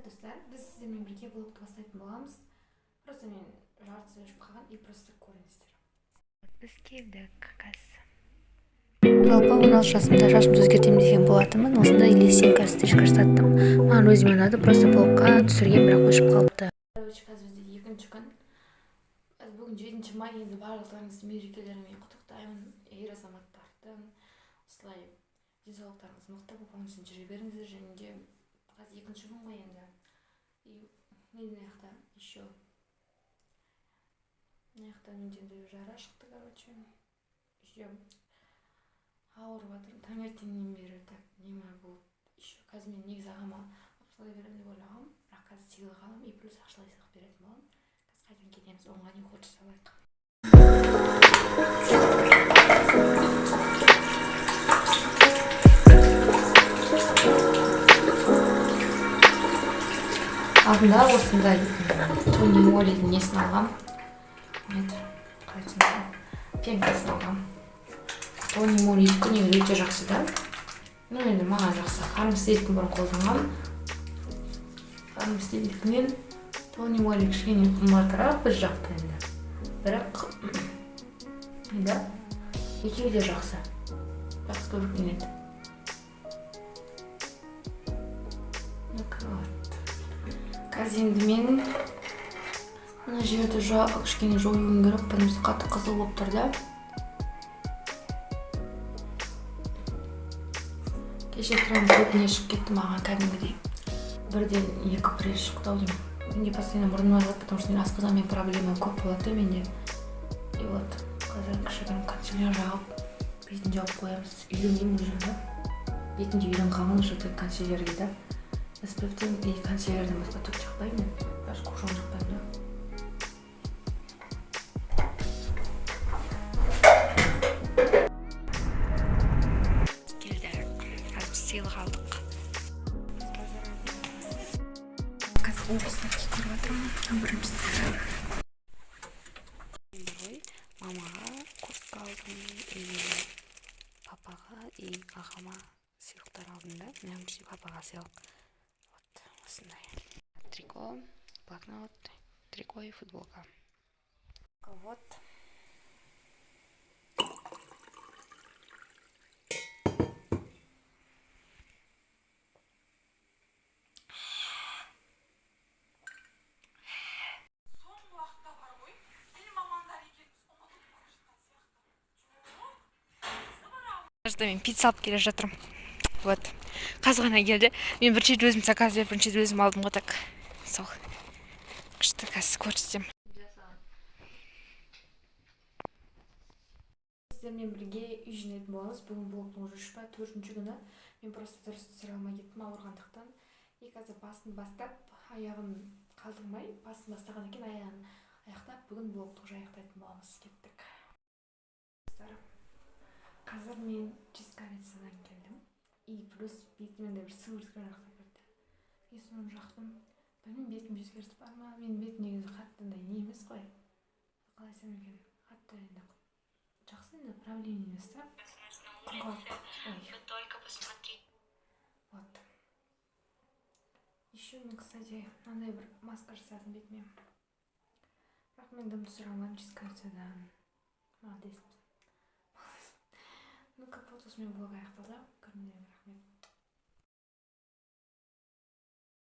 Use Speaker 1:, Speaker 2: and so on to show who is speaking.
Speaker 1: Достар, біз сіздермен бірге влогты бастайтын боламыз. Просто мен жартысы өшіп қалған, и просто көріңіздер. Біз келдік қазір. Жалпы 16 жасымда шашымды өзгертемін деген болатынмын. Осындай лесенка, стрижка жасаттым. Маған өзіме ұнады, просто влогқа түсірген, бірақ өшіп қалыпты. Короче, қазір бізде екінші күн. Бүгін 7 май. Енді барлықтарыңызды мерекелерімен құттықтаймын, ер азаматтардың. Осылай денсаулықтарыңыз мықты болып, оң жүре беріңіздер. Және де қазір екінші күн ғой енді. И мен мына жақта еще, мына жақта менде енді жара шықты, короче, еще ауырып жатырмын таңертеңнен бері. Так, неме болып еще қазір мен негізі ағама ақшалай беремін деп ойлағанмын, бірақ қазір сыйлық аламын и плюс ақшалай сыйлық беретін боламын. Қазір қайтадан кетеміз, 10-ға дейін уход жасап алайық. Алдында осындай Тони Молидің несін алғам, нет, қалай айтсам екен, пенкасын алғам. Тони Молидікі негізі өте жақсы да, ну енді маған жақсы. Фармстилдікін бұрын қолданғанмын. Фармстилдікінен Тони Моли кішкене қымбатырақ біз жақта енді, бірақ да, екеуі де жақсы, жақсы көрінеді. Вот, қазір енді мен мына жерді кішкене жоюым керек, потому что қатты қызыл болып тұр да. Кеше прям көп не шығып кетті маған, кәдімгідей бірден екі пресс шықты ау деймін. Менде постоянно мұрным ауырады, потому что мен асқазанмен проблема көп болады да менде. И вот қазір кішігірім консилер жағып, бетін жауып қоямыз. Үйренгенмін уже да, бетім де үйреніп қалған уже консилерге да. SPF-тен и консилерден басқа түк жақпаймын мен, даже кушон жақпаймын да. Келдік, қазір біз сыйлық алдық. Қазір образдар көріп жатырмын. Біріншісі ғой, мамаға куртка алдым, и папаға, и ағама сыйлықтар алдым да. Мына бірінші папаға сыйлық, вот осындай трико, блокнот, трико и футболка. Вот.
Speaker 2: Соңғы уақытта бар ғой, тіл мамандары екеніміз ұмытылып бара жатқан сияқты. Жоқ, қызы бар.
Speaker 1: Жақта мен пицца алып келе жатырмын. Вот қазір ғана келді. Мен бірінші рет өзім заказ беріп, бірінші рет өзім алдым ғой. Так, сол күшті, қазір көрсетемін. Сіздермен бірге үй жинайтын боламыз. Бүгін влогтың уже үш па, төртінші күні. Мен просто дұрыс түсіре алмай кеттім ауырғандықтан. И қазір басын бастап, аяғын қалдырмай, басын бастағаннан кейін аяғын аяқтап, бүгін влогты уже аяқтайтын боламыз. Кеттік. Достар, қазір мен чистковицадан келдім, и плюс бетіме андай бір сыворотка жақтым кетті, и соны жақтым. Білмеймін, бетімде өзгеріс бар ма. Менің бетім негізі қатты андай не емес қой, қалай айтсам екен, қатты енді жақсы, енді проблема емес та, құрғақ. Ой, вот еще мен, кстати, мынандай бір маска жасадым бетіме, бірақ мен дым түсіре алмадым чистковицадан. Молодец. Ну-ка, вот осымен влог аяқталды. Көрмеден.